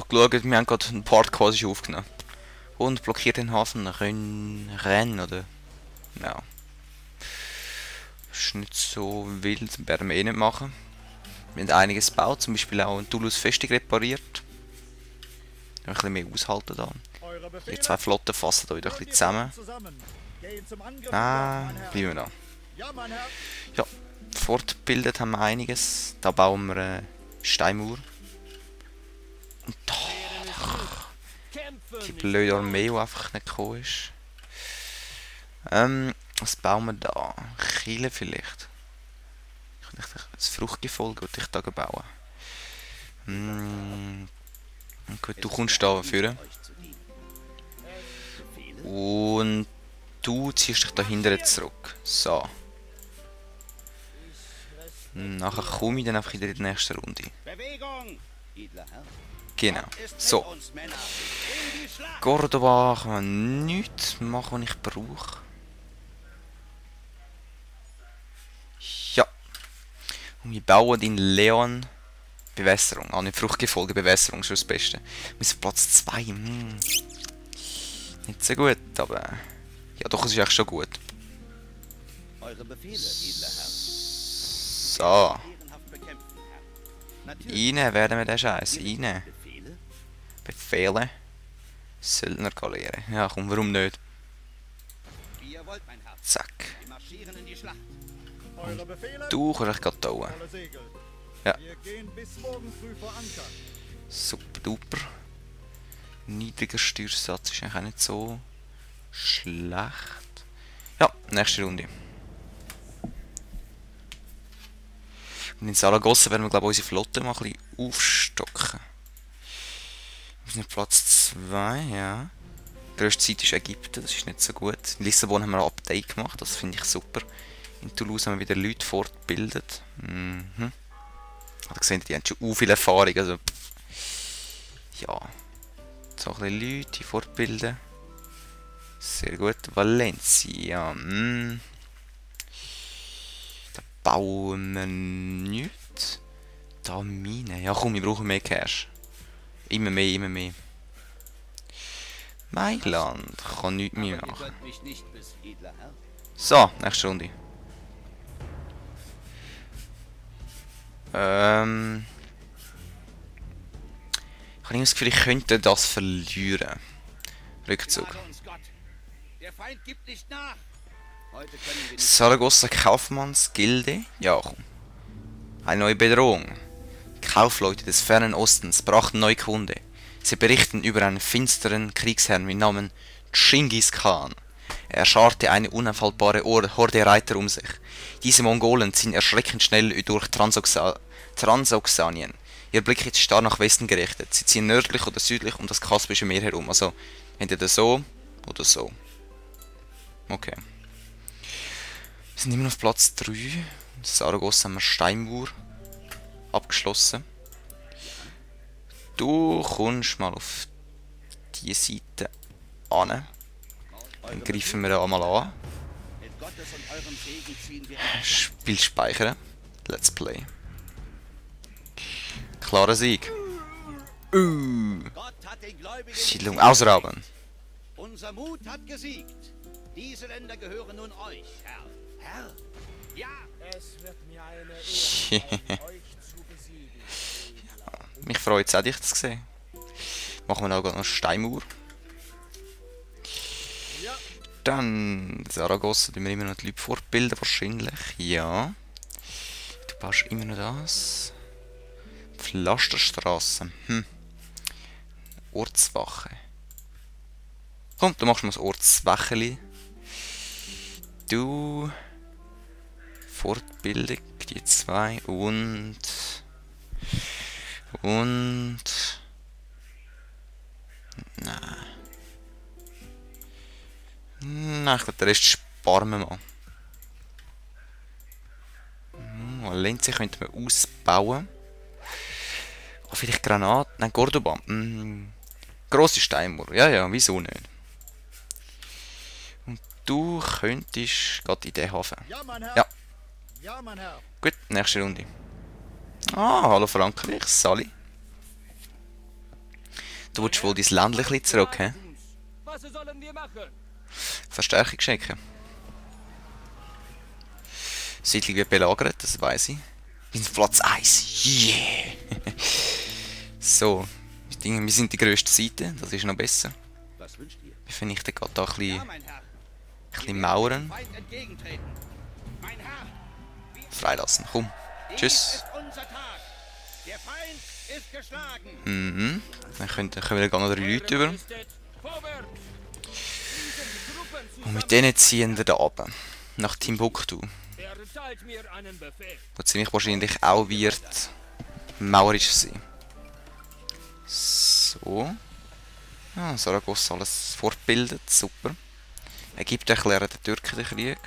habe geschaut, wir haben gerade einen Part quasi aufgenommen. Und blockiert den Hafen Rennes, oder? Ja. Ist nicht so wild, werden wir eh nicht machen. Wir haben einiges gebaut, zum Beispiel auch ein Toulouse Festung repariert. Ein bisschen mehr aushalten da. Die zwei Flotten fassen da wieder ein bisschen zusammen. Ah, bleiben wir da. Ja, fortgebildet haben wir einiges. Da bauen wir eine Steinmauer. Und da... Die blöde Armee, die einfach nicht gekommen ist. Was bauen wir da? Kiele vielleicht. Das Fruchtgefolge würde ich da bauen. Gut, du kommst da führen. Und du ziehst dich da hinten zurück. So. Nachher komme ich dann einfach in die nächste Runde. Genau. So. Cordoba kann man nichts machen, was ich brauche. Ja. Und wir bauen in Leon Bewässerung. Ah, nicht Fruchtgefolge, Bewässerung ist das Beste. Wir sind Platz 2. Nicht so gut, aber... Ja, doch, es ist echt schon gut. So. Rein werden wir den Scheiß. Rein. Befehle. Söldner Galeere. Ja, komm, warum nicht? Zack. Und du kannst dich gerade da. Ja. Super duper. Niedriger Steuersatz ist eigentlich auch nicht so schlecht. Ja, nächste Runde. Und in Saragossa werden wir, glaube ich, unsere Flotte mal ein bisschen aufstocken. Wir sind auf Platz 2, ja. Die grösste Zeit ist Ägypten, das ist nicht so gut. In Lissabon haben wir ein Update gemacht, das finde ich super. In Toulouse haben wir wieder Leute fortgebildet. Da seht ihr, die haben schon viel Erfahrung, also... Ja. So ein bisschen Leute fortbilden. Sehr gut. Valencia. Da bauen wir nichts. Da Mine. Ja komm, wir brauchen mehr Cash. Immer mehr, immer mehr. Mailand kann nichts mehr machen. So, nächste Runde. Ich habe das Gefühl, ich könnte das verlieren. Rückzug. Saragossa Kaufmannsgilde? Ja, komm. Eine neue Bedrohung. Kaufleute des fernen Ostens brachten neue Kunde. Sie berichten über einen finsteren Kriegsherrn mit Namen Genghis Khan. Er scharte eine unauffallbare Horde Reiter um sich. Diese Mongolen ziehen erschreckend schnell durch Transoxanien. Ihr Blick ist starr nach Westen gerichtet. Sie ziehen nördlich oder südlich um das Kaspische Meer herum. Also entweder so oder so. Okay. Wir sind immer noch auf Platz 3. Saragossa haben wir Steinmauer abgeschlossen. Du kommst mal auf diese Seite an. Dann greifen wir einmal an. Spiel speichern. Let's play. Klarer Sieg. Siedlung ausrauben. Unser Mut hat gesiegt. Diese Länder gehören nun euch, Herr. Herr? Ja, es wird mir eine Ehre, euch zu besiegen. Mich freut es auch, dich zu sehen. Machen wir noch Steinmauer. Dann Saragossa, tun wir immer noch die Leute fortbilden, wahrscheinlich. Ja. Du baust immer noch das. Pflasterstraße. Ortswache. Komm, du machst mal das Ortswächeli. Du. Fortbildung, die zwei und. Nein. Nein, ich glaube, den Rest sparen wir mal. Valencia könnte man ausbauen. Oh, vielleicht Granat. Nein, Cordoba. Grosse Steinmauer. Ja, ja, wieso nicht? Und du könntest gerade in den Hafen. Ja. Ja, mein Herr. Gut, nächste Runde. Ah, hallo Frankreich, Sally. Du willst wohl dein Ländchen ein bisschen zurück, hä? Was sollen wir machen? Verstärkung schicken. Siedlung wird belagert, das weiss ich. Wir sind auf Platz 1. Yeah! So. Wir sind die grösste Seite, das ist noch besser. Was wünscht ihr? Wir vernichten gerade da ein Ja, mein Herr. bisschen Mauern. Feind entgegentreten. Mein Herr, Freilassen, komm. dies Tschüss. ist unser Tag. Der Feind ist geschlagen. Mhm. Dann kommen wir gar noch 3 Leute über. Vorwärts. Und mit denen ziehen wir da runter. Nach Timbuktu. Erteilt mir einen Befehl. Wo ziemlich wahrscheinlich auch wird maurisch sein. So. Ja, Saragossa alles fortbildet, super. Ägypten erklären den Türken den Krieg.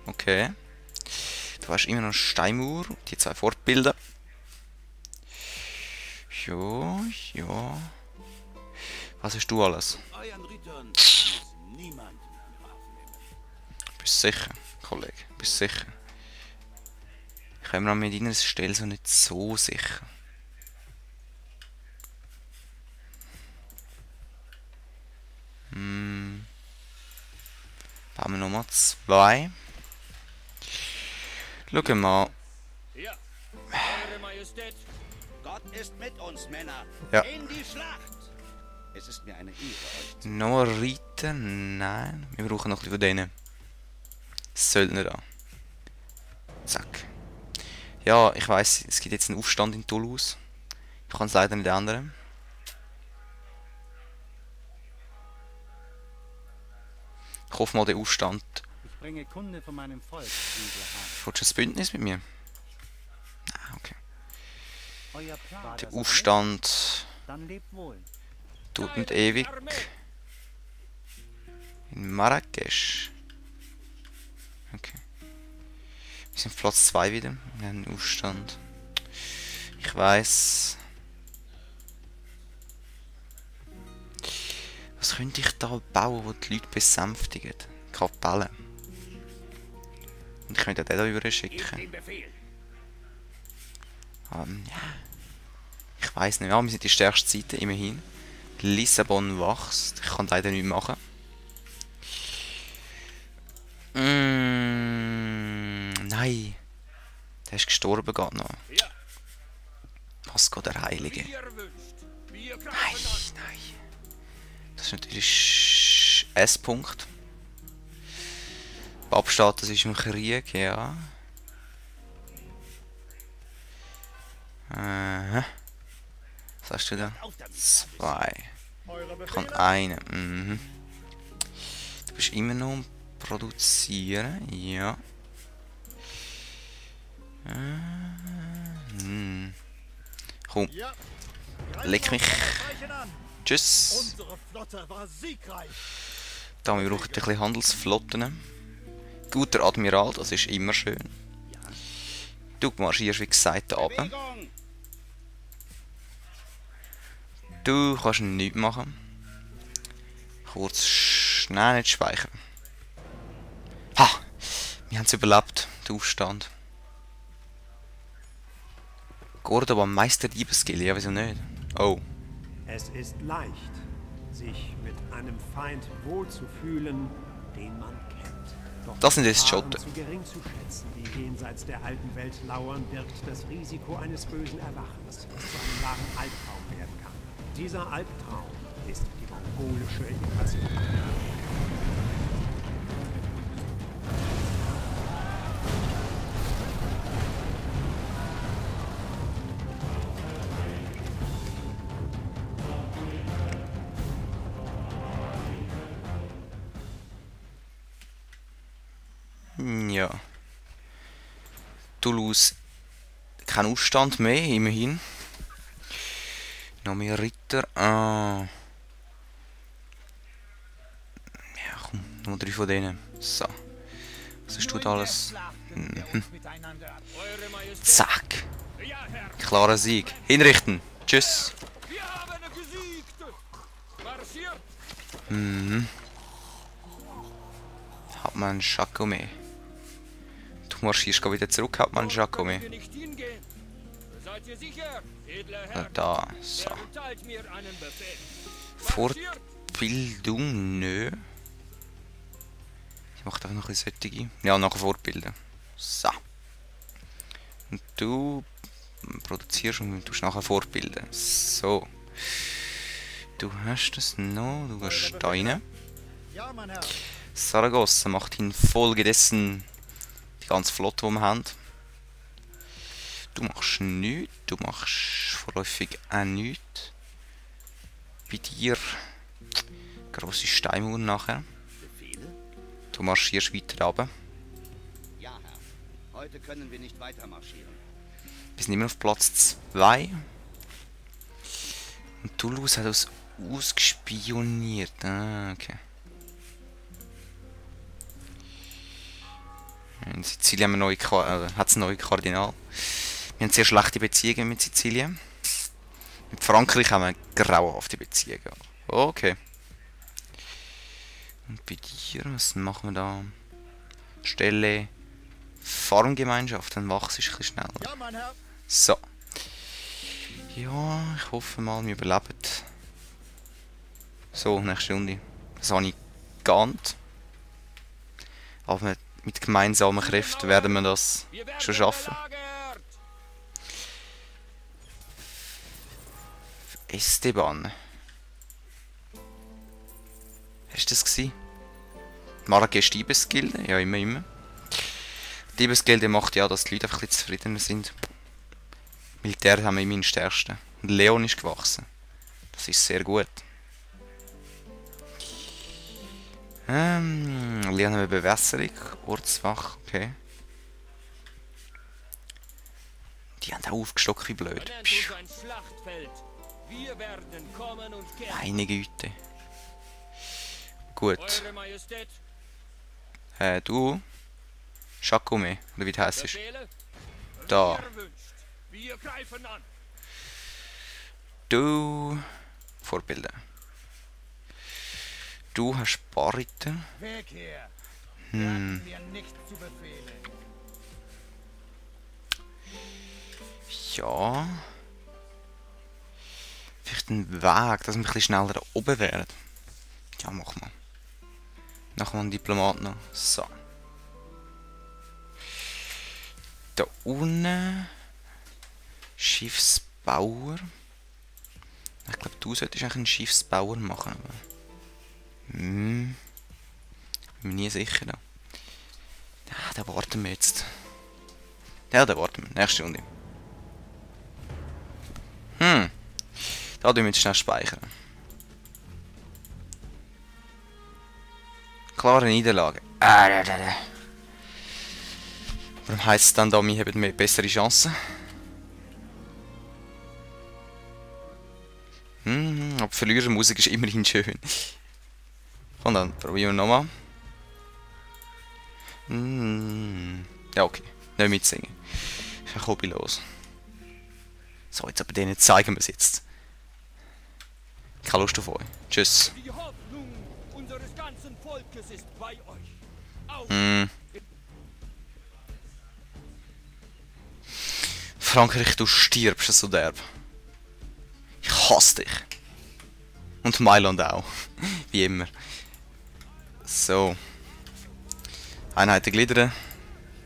Okay. Du hast immer noch eine Steinmauer, die 2 fortbilden. Ja, ja. Was hast du alles? Euren Rittern muss niemand mit mir aufnehmen. Bist sicher, Kollege? Bist sicher? Ich bin mir an deiner Stelle so nicht so sicher. Bauen wir nochmal 2. Schauen wir mal. Ja, Eure Majestät. Gott ist mit uns, Männer. Ja. In die Schlacht. Es ist mir eine Ehre, euch zu... Noch ein Reiter? Nein. Wir brauchen noch ein bisschen von denen. Söldner da. Zack. Ja, ich weiss, es gibt jetzt einen Aufstand in Toulouse. Ich kann es leider nicht ändern. Ich hoffe mal, der Aufstand. Ich bringe Kunde von meinem Volk, Willst du ein Bündnis mit mir? Nein, okay. Euer Plan. Der Aufstand Dann lebt wohl. tut nicht ewig. In Marrakesch. Okay. Wir sind auf Platz 2 wieder. Wir haben einen Aufstand. Ich weiss. Was könnte ich da bauen, wo die Leute besänftigen? Kapellen. Und ich könnte den da rüber Gebt schicken. den Befehl. Ja. Ich weiss nicht. Ja, wir sind die stärkste Seite, immerhin. Lissabon wächst. Ich kann leider nichts machen. Nein. Der ist gestorben gerade noch. Ja. Was geht der Heilige? Wie ihr wünscht. Wir greifen Nein, an. nein. Das ist natürlich S-Punkt. Babstadt, das ist im Krieg, ja. Was hast du da? 2. Ich kann einen. Mhm. Du bist immer noch am Produzieren, ja. Komm. Leck mich. Tschüss. Unsere Flotte war siegreich. Da, wir brauchen ein bisschen Handelsflotten. Guter Admiral, das ist immer schön. Du marschierst wie gesagt da runter. Bewegung. Du kannst nichts machen. Kurz schnell nicht speichern. Ha! Wir haben es überlebt, der Aufstand. Cordoba Meister Diebesskill, ja wieso nicht? Oh. Es ist leicht, sich mit einem Feind wohlzufühlen, den man kennt. Doch Das sind die jetzt Gefahren Schotten. zu gering zu schätzen, die jenseits der alten Welt lauern, birgt das Risiko eines bösen Erwachens, das zu einem wahren Albtraum werden kann. Dieser Albtraum ist die mongolische Invasion. Ja. Toulouse. Kein Aufstand mehr, immerhin. Noch mehr Ritter. Ah. Ja, komm, nur 3 von denen. So. Was hast du da alles? Eure Majestät. Zack. Ja, Herr. Klarer Sieg. Hinrichten. Tschüss. Wir haben gesiegt. Marschiert. Hauptmann Jacome. Du marschierst wieder zurück, Hauptmann Jacome. Wir nicht hingehen. Seid Seid ihr sicher, edler Herr? Da, so. Erteilt mir einen Befehl. Fortbildung, nö. Ich mache einfach noch ein solche. Ja, nachher fortbilden. So. Und du produzierst und tust nachher fortbilden. So. Du hast das noch, du gehst da rein. Ja, mein Herr. Saragossa macht infolgedessen die ganze Flotte, die wir haben. Du machst nichts, du machst vorläufig auch nichts. Bei dir grosse Steinmauer nachher. Befehle? Du marschierst weiter runter. Ja, Herr. Heute können wir nicht weiter marschieren. Wir sind immer auf Platz 2. Und Toulouse hat uns ausgespioniert. Ah, okay. In Sizilien haben wir hat es neue Kardinal. Wir haben sehr schlechte Beziehungen mit Sizilien. Mit Frankreich haben wir grauenhafte Beziehungen. Okay. Und bei dir, was machen wir da? Stelle Farmgemeinschaft, dann wachst du ein bisschen schneller. Ja, mein Herr. So. Ja, ich hoffe mal, wir überleben. So, nächste Runde. Das habe ich geahnt. Aber mit gemeinsamen Kräften werden wir das schon schaffen. Esteban. Hast du das gesehen? Marrakesch Diebesgilde? Ja, immer. Diebesgilde macht ja, dass die Leute einfach ein bisschen zufriedener sind. Militär haben wir immerhin stärksten. Und Leon ist gewachsen. Das ist sehr gut. Leon haben wir Bewässerung. Ortswach, okay. Die haben auch aufgestockt wie blöd. Meine Güte. Gut. Du? Chacome, oder wie du heisst. Da. Du. Vorbilden. Du hast Barite. Weg hier. Mir nicht zu befehlen. Ja. Vielleicht ein Weg, dass wir ein bisschen schneller da oben wären. Ja, mach mal. Nachher einen Diplomat noch. So. Da unten. Schiffsbauer. Ich glaube, du solltest eigentlich einen Schiffsbauer machen. Aber bin mir nie sicher. Da. Ja, da warten wir jetzt. Ja, da warten wir. Nächste Runde. Da tun wir jetzt schnell speichern. Klare Niederlage. Warum heisst es dann da, wir haben mehr bessere Chancen? Aber Verlierermusik ist immerhin schön. Und dann probieren wir nochmal. Ja, okay. Nicht mitsingen. Ich bin hobbylos. So, jetzt aber denen zeigen wir es jetzt. Keine Lust auf euch. Tschüss. Die Hoffnung unseres ganzen Volkes ist bei euch. Auf Frankreich, du stirbst so derb. Ich hasse dich. Und Mailand auch. Wie immer. So. Einheiten gliedern.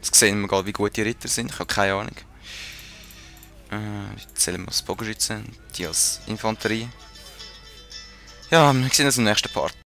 Jetzt sehen wir gerade, wie gut die Ritter sind. Ich habe keine Ahnung. Jetzt zählen wir als Bogenschützen. Die als Infanterie. Ja, wir sehen uns im nächsten Part.